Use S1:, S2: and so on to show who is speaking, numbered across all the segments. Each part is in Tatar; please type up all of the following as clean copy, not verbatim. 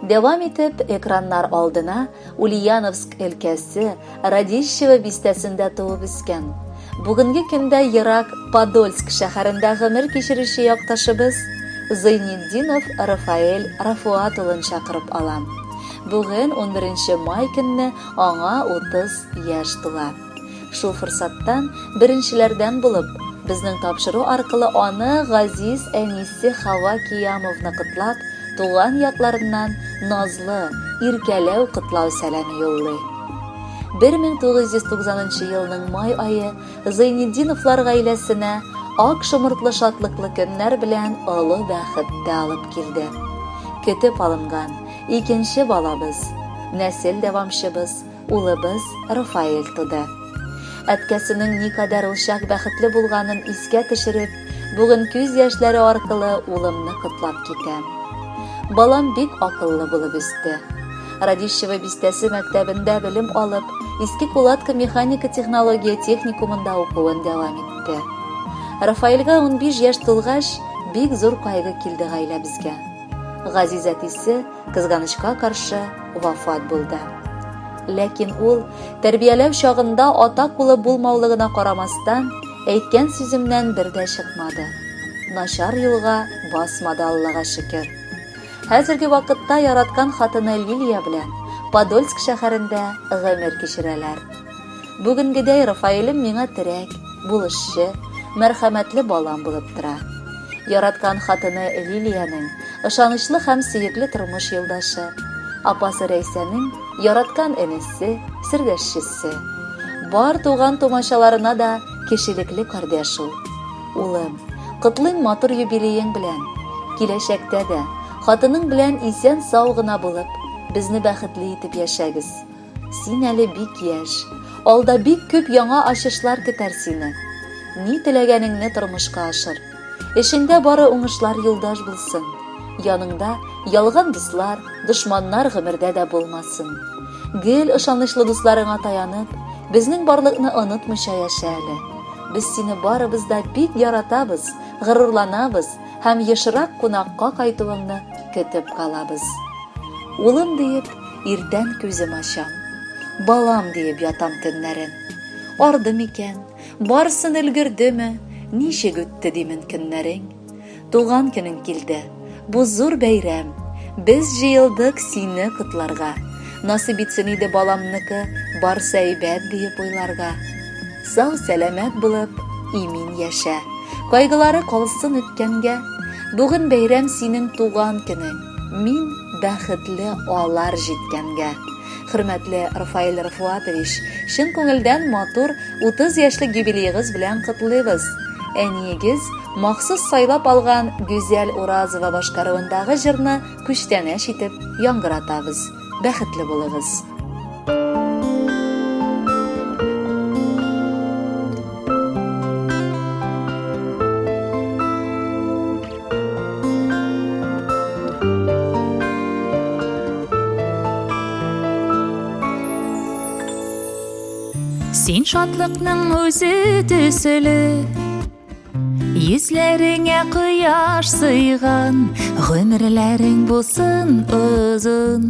S1: Дәвам итеп, экраннар алдына Ульяновск өлкәсе Радищево бистәсендә туып үскән, бүгенге көндә ерак Подольск шәһәрендә гомер кичерүче якташыбыз Зыйнетдинов Рафаэль Рафуат улын чакырып алам. Бүген, унберенче май көнне, аңа 30 яшь тула. Шул форсаттан, беренчеләрдән булып, безнең тапшыру аркылы аны газиз әнисе Хава Киямовна котлап, туган якларыннан назлы, иркәләү котлау сәламе юллый. 1990 нчы елның май ае Зыйнетдиновлар гаиләсенә ак шомыртлы шатлыклы көннәр белән олы бәхет тә алып килде. Көтеп алынган икенче балабыз, нәсел дәвамчыбыз, Улыбыз Рафаэль туды. Әткәсенең никадәр ул чак бәхетле булганын искә төшереп, бүген күз яшьләре аркылы улымны котлап китәм. Балам бик акыллы булып үсте. Радищево бистәсе мәктәбендә белем алып, Иске Кулатка механика-технология техникумында укуын дәвам итте. Рафаэльгә 15 яшь тулгач, бик зур кайгы килде гаиләбезгә. Газиз әтисе, кызганычка каршы, вафат булды. Ләкин ул, тәрбияләү чагында ата кулы булмаулыгына карамастан, әйткән сүземнән бер дә чыкмады. Начар юлга басмады, Аллага шөкер. Хәзерге вакытта яраткан хатыны Лилия белән Подольск шәһәрендә гомер кичерәләр. Бүгенгедәй Рафаэлем миңа терәк, булышчы, мәрхәмәтле балам булып тора. Яраткан хатыны Лилиянең ышанычлы һәм сөекле тормыш юлдашы, апасы Рәйсәнең яраткан энесе, сердәшчесе. Бар туган-тумачаларына да кешелекле кардәш ул. Улым, котлыйм матур юбилеең белән. Киләчәктә дә, хатының белән исән-сау гына булып, безне бәхетле итеп яшәгез. Син әле бик яшь. Алда бик күп яңа ачышлар көтәр сине. Ни теләгәнеңне тормышка ашыр. Эшеңдә бары уңышлар юлдаш булсын. Яныңда ялган дуслар, дошманнар гомердә дә булмасын. Гел ышанычлы дусларыңа таянып, безнең барлыкны онытмыйча яшә әле. Без сине барыбыз да бик яратабыз, горурланабыз һәм ешрак кунакка кайтуыңны көтеп калабыз. Улым диеп, Иртән күзем ачам. Балам диеп ятам төннәрен. Арды микән, барсын өлгердеме, ничек үтте димен көннәрең. Туган көнең килде, бу зур бәйрәм. Без җыелдык сине котларга. Насыйп итсен иде баламныкы, барсы әйбәт диеп уйларга. Сау сәламәт булып, имин яшә. Кайгылары калсын үткәнгә. Бүген бәйрәм синең туган көнең. Мин бәхетле алар җиткәнгә. Хөрмәтле Рафаэль Рафуатович, чын күңелдән матур 30 яшьлек юбилеегыз белән котлыйбыз. Әниегез махсус сайлап алган Гүзәл Уразова башкаруындагы җырны күчтәнәч итеп яңгыратабыз. Бәхетле булыгыз!
S2: Син шатлыкның үзе төсле, Йөзләреңә кояш сыйган, Гомерләрең булсын озын.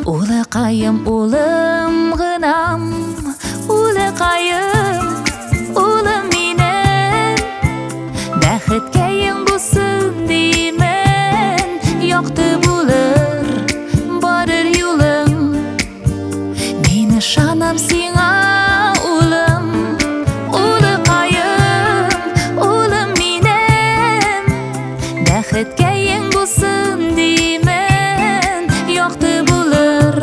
S2: Улыкаем, улым гынам, Улыкаем, улым минем, Бәхеткәең булсын димен, Якты булыр барыр юлың. Мин ышанам сиңа, улым, улыкаем, улым минем. Бәхеткәең булсын димен, якты булыр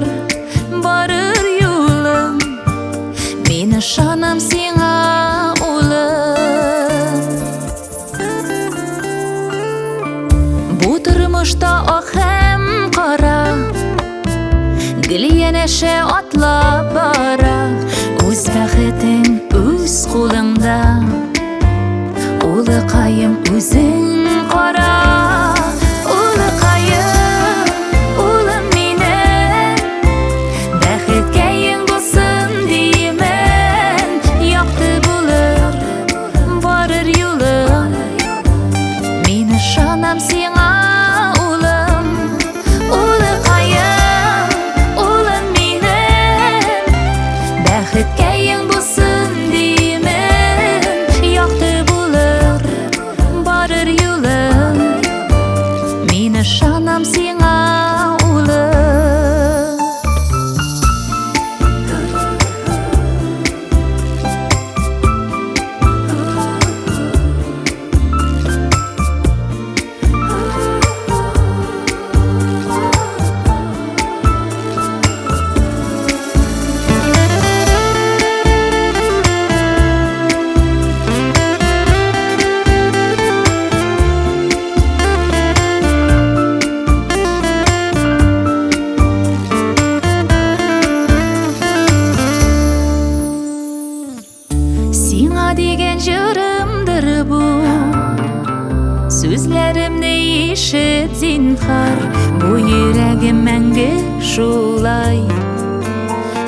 S2: барыр юлың. Мин ышанам сиңа, улым. Бу тормышта ак һәм кара Гел янәшә атлап бара Үз бәхетең үз кулыңда Улыкаем үзең кара Улыкаем, улым минем Бәхеткәең булсын димен Якты булыр барыр юлың Мин ышанам сиңа, улым. Сүзләремне ишет, зинһар, бу йөрәгем мәңге шулай.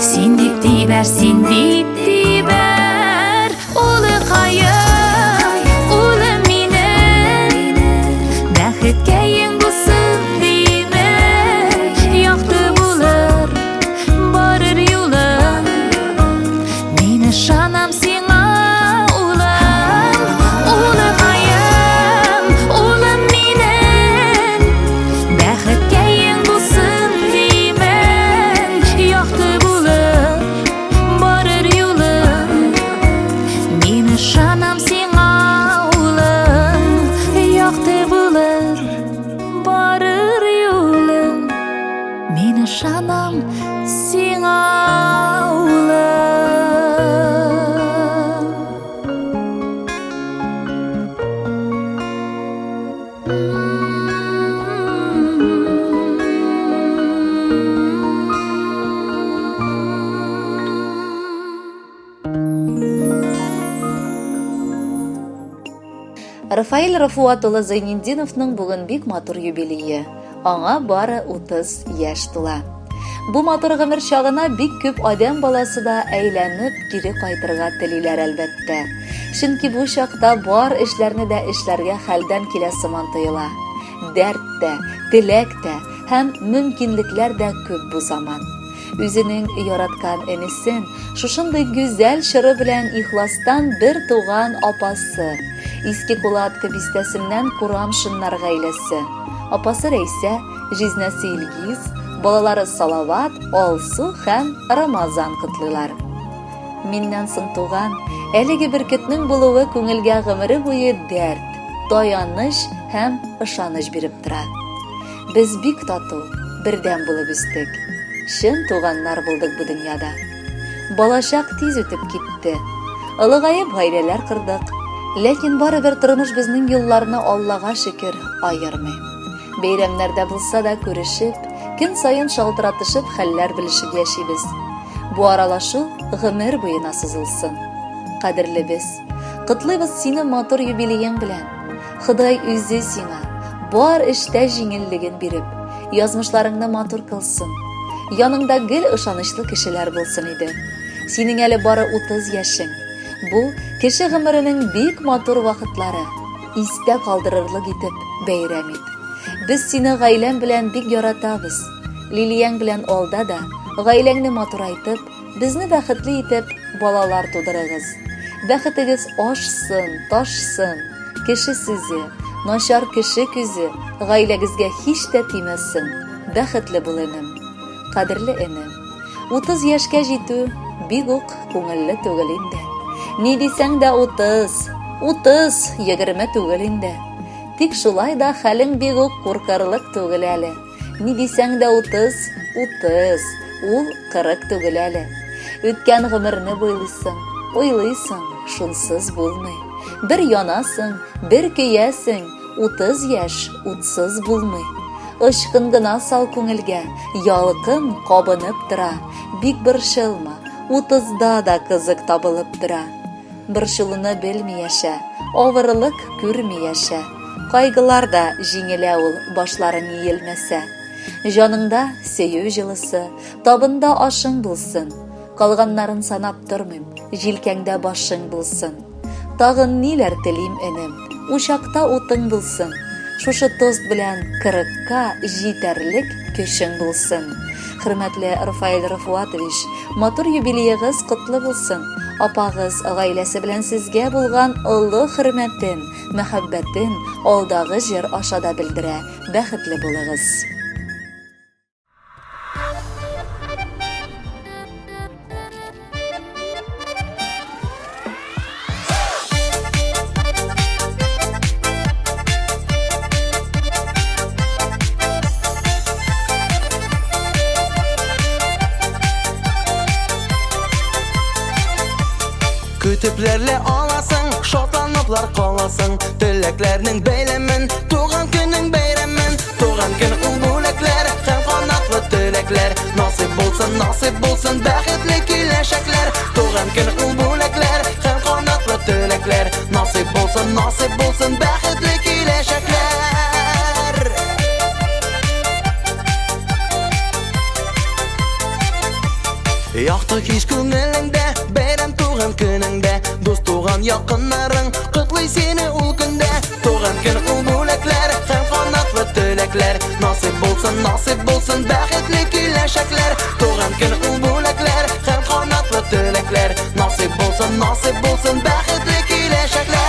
S2: Син дип тибәр, син дип тибәр, улыкаем, улым минем. Бәхеткәең булсын димен, якты булыр барыр юлың. Мин ышанам сиңа, улым, улыкаем, улым минем. Бәхеткәең булсын димен, якты булыр барыр юлың. Мин ышанам сиңа, улым, якты булыр барыр юлың. Мин ышанам сиңа, улым.
S1: Рафаэль Рафуат улы Зайнетдиновның бүген бик матур юбилее. Аңа бары 30 яшь тула. Бу матур гомер чагына бик күп адәм баласы да әйләнеп кире кайтырга телиләр, әлбәттә. Чөнки бу чакта бар эшләрне дә эшләргә хәлдән килә сыман тоела. Дәрт тә, теләк тә һәм мөмкинлекләр дә күп бу заман. Үзенең яраткан энесен шушындый гүзәл чоры белән ихластан бер туган апасы, Иске Кулатка бистәсеннән Курамшиннар гаиләсе. Апасы Рәйсә, җизнәсе Илгиз, балалары Салават, Алсу һәм Рамазан котлыйлар. Миннән соң туган әлеге бөркетнең булуы күңелгә гомере буе дәрт, таяныч һәм ышаныч биреп тора. Без бик тату, бердәм булып үстек. Чын туганнар булдык бу дөньяда. Балачак тиз үтеп китте. Олыгаеп гаиләләр кордык. Ләкин барыбер тормыш безнең юлларны Аллага шөкер аермый. Бәйрәмнәрдә булса да күрешеп, көн саен шалтыратышып хәлләр белешеп яшибез. Бу аралашу гомер буена сузылсын. Кадерлебез, котлыйбыз сине матур юбилеең белән. Ходай үзе сиңа бар эштә җиңеллеген биреп, язмышларыңны матур кылсын. Яныңда гел ышанычлы кешеләр булсын иде. Синең әле бары 30 яшең. Бу кеше гомеренең бик матур вакытлары. Истә калдырырлык итеп бәйрәм ит. Без сине гаиләң белән бик яратабыз. Лилияң белән алда да гаиләңне матурайтып, безне бәхетле итеп балалар тудырыгыз. Бәхетегез ашсын, ташсын. Кеше сүзе, начар кеше күзе гаиләгезгә һич тә тимәсен. Бәхетле бул, энем. Кадерле энем. 30 яшькә җитү бик үк күңелле түгел инде. Ни дисәң дә 30, 30, 20 түгел инде. Тик шулай да хәлең бик үк куркырлык түгел әле. Ни дисәң дә 30, 30, ул 40 түгел әле. Үткән гомерне буйлыйсың, уйлыйсың, шунсыз булмый. Бер янасың, бер көясең, 30 яшь утсыз булмый. Очкын гына сал күңелгә, ялкын кабынып тора. Бик борчылма, утызда да кызык табылып тора. Борчылуны белми яшә, авырлык күрми яшә. Кайгылар да җиңелә ул башларың иелмәсә. Җаныңда сөю җылысы, табында ашың булсын. Калганнарын санап тормыйм, җилкәңдә башың булсын. Тагын ниләр телим, энем, учакта утың булсын. Шушы тост белән кырыкка җитәрлек көчең булсын. Хөрмәтле Рафаэль Рафуатович, матур юбилеегыз котлы булсын. Апагыз гаиләсе белән сезгә булган олы хөрмәтен, мәхәббәтен алдагы җыр аша да белдерә. Бәхетле булыгыз.
S3: Көтепләрле аласың, шатланыплар каласың. Теләкләрнең бәйләмен, туган көнең бәйрәмен. Туган көн ул бүләкләр һәм канатлы теләкләр. Насыйп булсын, насыйп булсын бәхетле киләчәкләр. Туган көн ул бүләкләр һәм канатлы теләкләр. Насыйп булсын, насыйп булсын бәхетле киләчәкләр. Якты хис күңелеңдә, бәйрәм туган көнеңдә, дус туган якыннарың котлый сине ул көндә. Туган көн ул бүләкләр һәм канатлы теләкләр. Насыйп булсын, насыйп булсын бәхетле киләчәкләр. Туган көн ул бүләкләр һәм канатлы теләкләр. Насыйп булсын, насыйп булсын бәхетле киләчәкләр.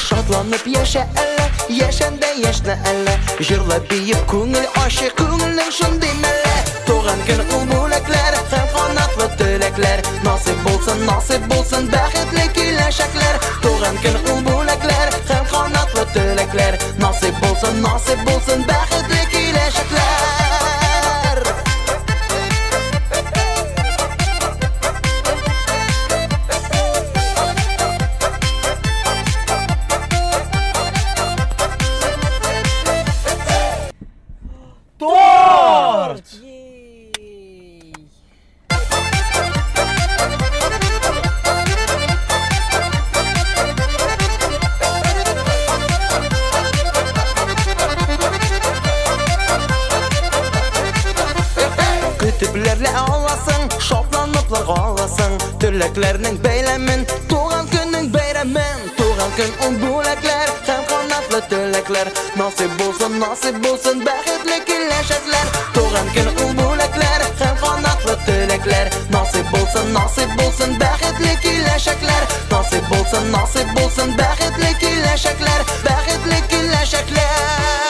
S3: Шатланып яшә әллә, яшәндә яшьнә әллә. Җырлап биеп күңел ачык, күңелнең шундый мәллә. Туган көн ул бүләкләр һәм канатлы теләкләр. Насыйп булсын, насыйп булсын бәхетле киләчәкләр. Туган көн ул бүләкләр һәм канатлы теләкләр. Насыйп булсын, насыйп булсын бәхетле киләчәкләр.
S4: Торт!
S5: Ей!
S3: Көтепләрлә аласың, шатланыплар аласың. Теләкләрнең бәйләмен, туган көннең бәйрәмен. Туган көн ул бүләкләр һәм канатлы теләкләр. Насыйп булсын, насыйп булсын бәхетле киләчәкләр. Туган көн ул бүләкләр һәм канатлы теләкләр. Насыйп булсын, насыйп булсын бәхетле киләчәкләр. Насыйп булсын, насыйп булсын бәхетле киләчәкләр. Бәхетле киләчәкләр.